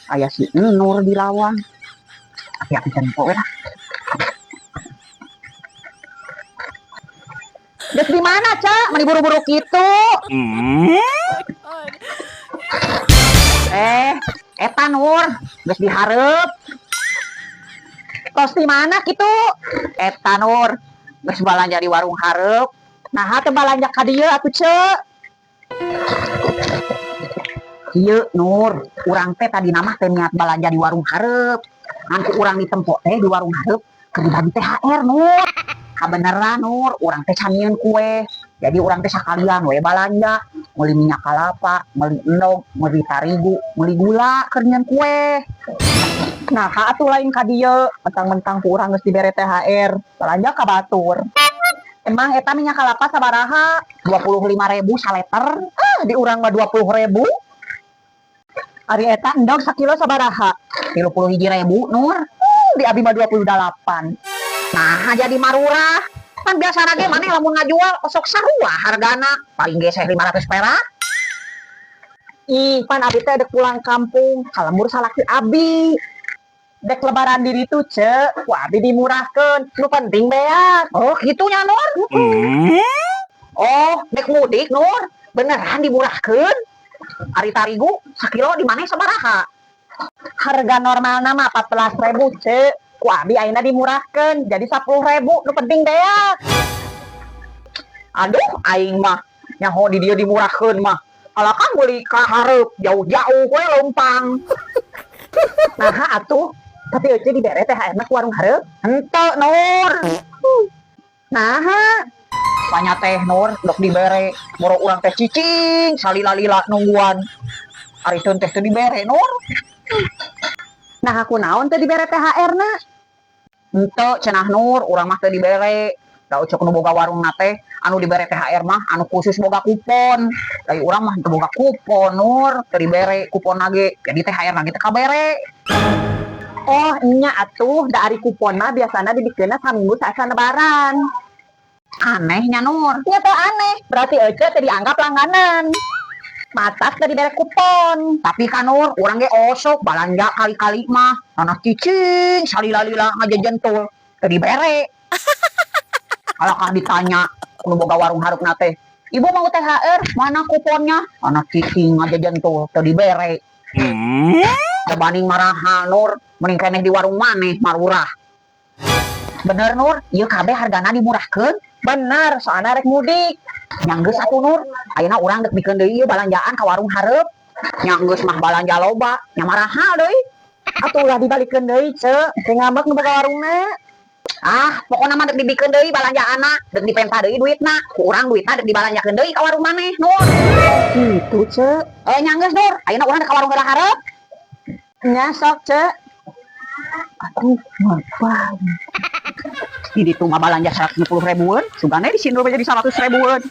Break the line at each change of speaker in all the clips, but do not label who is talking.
Aya si Nur di lawang. Api-api tempo we lah. Geus di mana, Cak? Mani buru-buru kitu. Eh, eta Nur, geus dihareup. Tos di mana kitu? Eta Nur, geus balanja di warung hareup. Nah, teu balanja ka dieu atuh, Cek. Ieu Nur, urang teh tadi mah teh niat balanja di warung hareup. Ngan ku urang ditempo teh di warung hareup keur dibagi THR, Nur. Kabeneran Nur, urang teh can nyieun kue. Jadi urang teh sakalian we balanja, meuli minyak kalapa, meuli endog, meuli tarigu, meuli gula keur nyieun kue.
Nah, atuh lain ka dieu, mentang-mentang ku urang geus dibere THR, balanja ka batur. Emang eta minyak kalapa sabaraha?
25.000 saleter.
Ah, di urang mah 20.000. Ari eta endog sakilo sabaraha?
31.000, Nur.
Di abi mah 28.
Nah, jadi marurah. Kan biasa ge maneh lamun ngajual osok sarua hargana, paling geseh 500 perak.
Ih, pan abi teh dek pulang kampung, ka lembur salaki abi. Dek lebaran di ditu, Cek, ku abi dimurahkeun. Nu penting beak.
Oh, kitu nya, Nur. Oh, dek mudik, Nur. Beneran dimurahkeun? Ari tarigu sakilo di maneh sabaraha?
Harga normalna mah 14.000, Cek. Ku abi ayeuna dimurahkeun jadi 10.000, nu penting beak.
Aduh, aing mah nyaho di dieu dimurahkeun mah. Alah kan meuli ka hareup jauh-jauh we leumpang.
Nah, atuh. Tapi euceu dibere THR na ku warung hareup?
Henteu, Nur.
Nah,
Panya teh Nur, dok dibere. Boro urang teh cicing salila-lila nungguan. Ari teu teh teu dibere, Nur.
Nah, aku naon teh dibere THR na?
Henteu cenah Nur, urang mah teu dibere. Da ucuk nu boga warungna teh anu dibere THR mah anu khusus boga kupon. Dari urang mah teu boga kupon, Nur, teu dibere kupon ge. Jadi THR na ge teu kabere.
Oh, nya atuh, da ari kupon mah biasana dibikeunna saminggu saacan lebaran.
Anehnya, Nur.
Nya teh aneh, berarti euceu teh dianggap langganan. Matak teh dibere kupon.
Tapi kan Nur, urang ge osok balanja kali-kali mah. Anak cicing salila-lila ngajejentul teu dibere. Alakah ditanya nu boga warung hareupna teh, "Ibu mau THR, mana kuponnya?" Anak cicing ngajejentul teu dibere. Dibanding maraha, Nur, mending keneh di warung maneh marurah. Bener Nur, ieu kabeh hargana dimurahkeun?
Bener, soalna rek mudik.
Nya geus atuh Nur, ayeuna urang dek bikeun deui ieu balanjaan ka warung hareup. Nya geus mah balanja loba, nya marahal deui.
Atuh ulah dibalikeun deui, Ceu. Teu ngambek nu boga warungna.
Ah, pokona mah dek dibikeun deui balanjaanna, dek dipenta deui duitna. Ku urang duitna dek dibalanjakeun deui ka warung maneh, Nur.
Gitu, Ceu.
Eh, nya geus Nur, ayeuna urang dek ka warung heula hareup.
Nya sok, Ceu.
Aduh, ngapain? Di ditu mah balanja 150 ribuan, sugane di sini jadi 100 ribuan.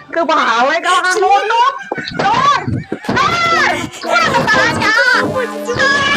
Kebalik kalau Kang Nur, Nur, Nur, Nur, kurang balanja. Nur.